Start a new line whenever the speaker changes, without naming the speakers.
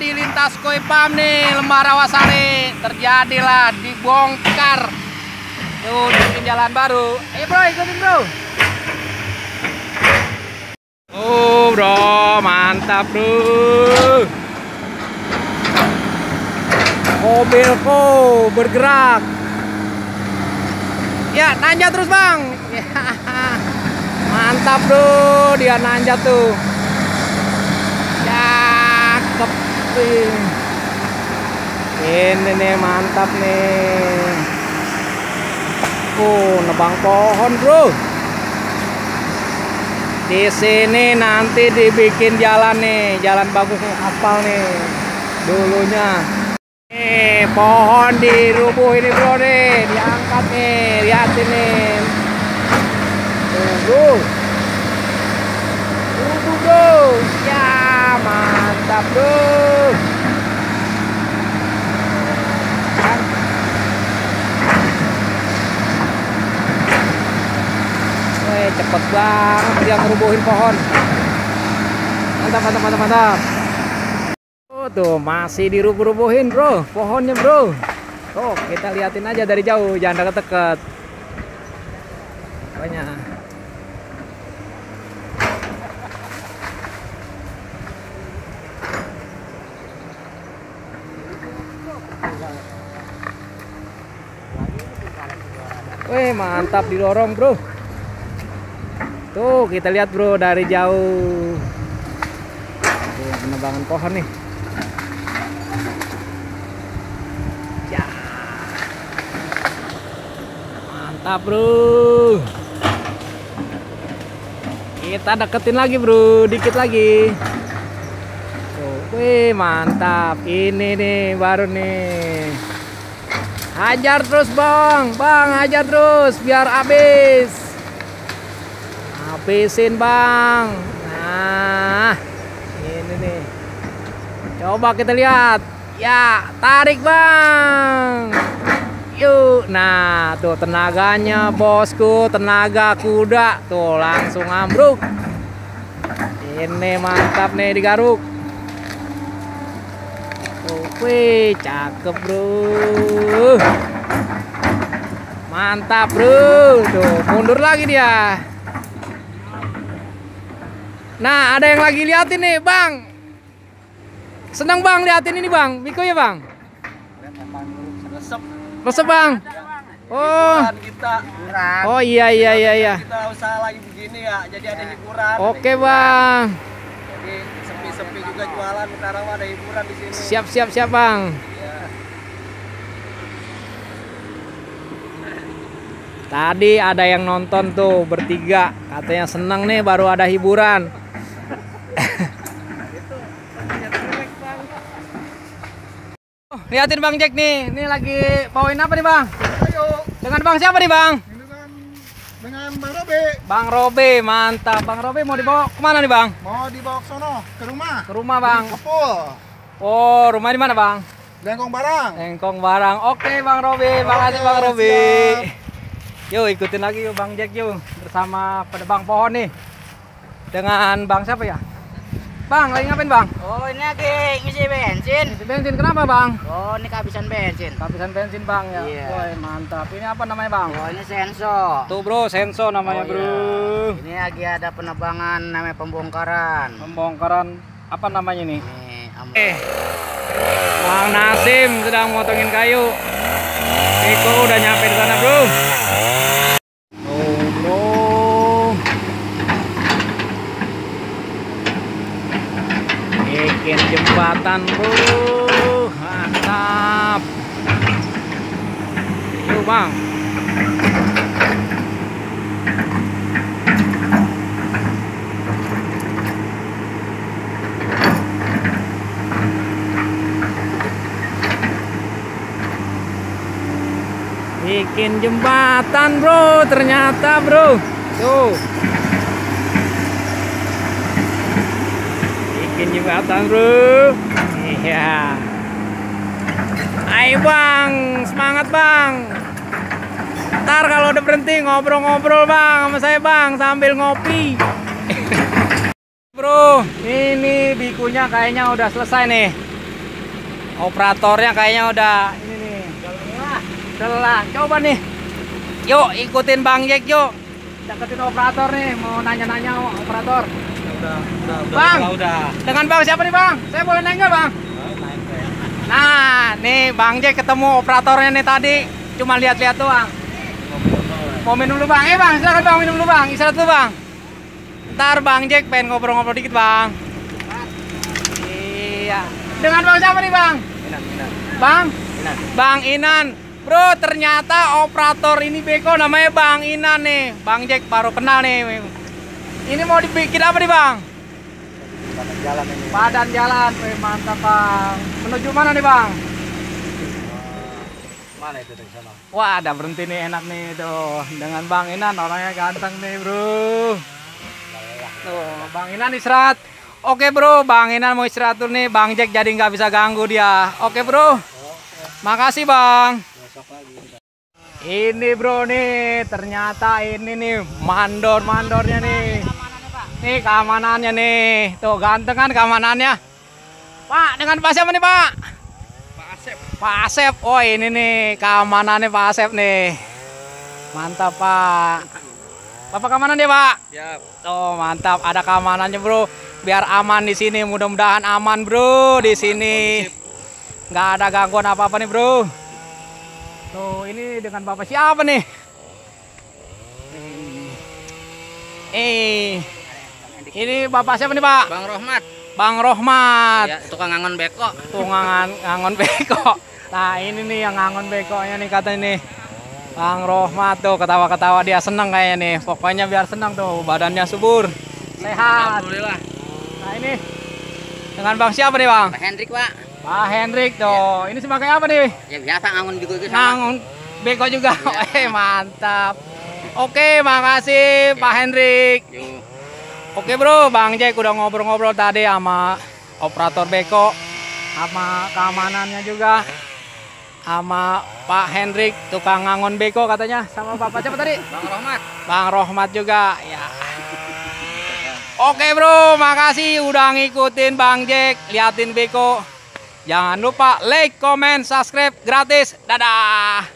di lintas Koi Pam nih, Lembah Rawasari. Terjadilah dibongkar. Tuh, bikin jalan baru. Ayo bro, ikutin bro. Oh bro, mantap bro. Mobilku bergerak. Ya, nanjak terus bang. Mantap bro, dia nanjak tuh. Cakep nih. Ini nih mantap nih. Nebang pohon bro. Di sini nanti dibikin jalan nih, jalan bagus nih, aspal nih. Dulunya. Nih, pohon dirubuhin nih bro nih, diangkat nih, liatin nih. Tunggu. Tunggu bro. Ya, mantap bro. Cepet banget dia ngerubuhin pohon. Mantap, mantap, mantap, mantap. Tuh masih dirubuh-rubuhin bro, pohonnya bro. Tuh kita liatin aja dari jauh, jangan deket-deket. Banyak. Wih mantap, didorong bro. Tuh kita lihat bro dari jauh. Tuh, penebangan pohon nih. Ya. Mantap bro. Kita deketin lagi bro, dikit lagi. Tuh, wih mantap. Ini nih baru nih. Hajar terus bang, hajar terus biar habis. Habisin bang. Nah ini nih, coba kita lihat ya, tarik bang, yuk. Nah tuh tenaganya bosku, tenaga kuda tuh langsung ambruk. Ini mantap nih digaruk. Wih cakep bro, mantap bro. Tuh mundur lagi dia. Nah, ada yang lagi liatin nih, Bang. Senang Bang liatin ini, Bang. Miko ya, Bang? Resep, Bang. Oh. Oh iya.
Kita usaha lagi begini ya, jadi ada hiburan.
Oke, Bang.
Jadi sepi-sepi juga jualan, sekarang ada hiburan di sini.
Siap, Bang.
Ya.
Tadi ada yang nonton tuh bertiga, katanya seneng nih baru ada hiburan. Liatin Bang Jack nih, ini lagi bawain apa nih Bang?
Ayo.
Dengan Bang siapa nih Bang?
Dengan Bang Robe.
Bang Robe, mantap. Bang Robe mau dibawa kemana nih Bang?
Mau dibawa ke sono, ke rumah.
Ke rumah Bang.
Kepul.
Oh, rumah di mana Bang?
Lengkong Barang.
Lengkong Barang. Oke Bang Robe, makasih Bang Robe. Yuk ikutin lagi yuk Bang Jack yuk, bersama penebang pohon nih. Dengan Bang siapa ya? Bang, lagi ngapain Bang?
Oh ini lagi ngisi bensin.
Ngisi bensin, kenapa Bang?
Oh ini kehabisan bensin.
Kehabisan bensin Bang ya?
Iya.
Woy, mantap. Ini apa namanya Bang?
Oh ini Senso.
Tuh bro, Senso namanya
Oh,
bro.
iya. Ini lagi ada penebangan namanya pembongkaran.
Pembongkaran apa namanya nih?
Ini
Bang Nasim sedang motongin kayu. Iko udah nyampe di sana bro. Oh bro. Bikin jembatan bro, mantap. Yuk Bang. Bikin jembatan bro, ternyata bro. Tuh. Bikin jembatan bro. Iya. Ayo Bang, semangat Bang. Ntar kalau udah berhenti ngobrol-ngobrol Bang sama saya Bang sambil ngopi. Bro, ini bikunya kayaknya udah selesai nih. Operatornya kayaknya udah ini nih. Udah lelah. Coba nih. Yuk ikutin Bang Jack yuk. Deketin operator nih, mau nanya-nanya operator. Bang, dengan Bang siapa nih Bang? Saya boleh naik nggak Bang? Nah, nih Bang Jack ketemu operatornya nih tadi. Cuma lihat-lihat doang. Mau minum dulu Bang? Bang, silakan Bang minum dulu Bang. Istirahat dulu Bang. Ntar Bang Jack pengen ngobrol-ngobrol dikit Bang. Iya. Dengan Bang siapa nih Bang? Bang? Bang Inan. Bro, ternyata operator ini beko namanya Bang Inan nih. Bang Jack baru kenal nih. Ini mau dibikin apa nih Bang?
Badan jalan ini.
Badan jalan. Wih, mantap Bang. Menuju mana nih Bang?
Mana itu dari sana?
Wah, ada berhenti nih enak nih tuh. Dengan Bang Inan orangnya ganteng nih bro. Tuh, Bang Inan istirahat. Oke bro, Bang Inan mau istirahat dulu nih. Bang Jack jadi nggak bisa ganggu dia. Oke bro. Makasih Bang. Ini bro nih, ternyata ini nih mandor-mandornya nih. Nih keamanannya nih. Tuh ganteng kan keamanannya. Pak, dengan Pak siapa nih Pak?
Pak Asep.
Pak Asep. Oh ini nih keamanannya Pak Asep nih. Mantap Pak. Bapak keamanan ya Pak?
Siap.
Tuh mantap, ada keamanannya bro. Biar aman di sini, mudah-mudahan aman bro di sini. Nggak ada gangguan apa-apa nih bro. Tuh ini dengan Bapak siapa nih? Ini Bapak siapa nih Pak?
Bang Rohmat.
Bang Rohmat.
Ya, tukang ngangon beko.
Tuh ngangon beko. Nah ini nih yang ngangon bekonya nih katanya nih. Bang Rohmat tuh ketawa-ketawa dia seneng kayaknya nih. Pokoknya biar senang tuh, badannya subur, sehat.
Alhamdulillah.
Nah ini dengan Bang siapa nih Bang?
Pak Hendrik, Pak.
Pak Hendrik tuh. Ini sebagai apa nih?
Ya biasa ngangon juga gitu sama.
Ngangon beko juga. Mantap. Oke, makasih Pak Hendrik.
Yuk.
Oke bro, Bang Jack udah ngobrol-ngobrol tadi sama operator beko, sama keamanannya juga, sama Pak Hendrik tukang ngangon beko katanya, sama Bapak siapa tadi?
Bang Rohmat.
Bang Rohmat juga. Ya. Oke bro, makasih udah ngikutin Bang Jack, liatin beko. Jangan lupa like, comment, subscribe gratis. Dadah.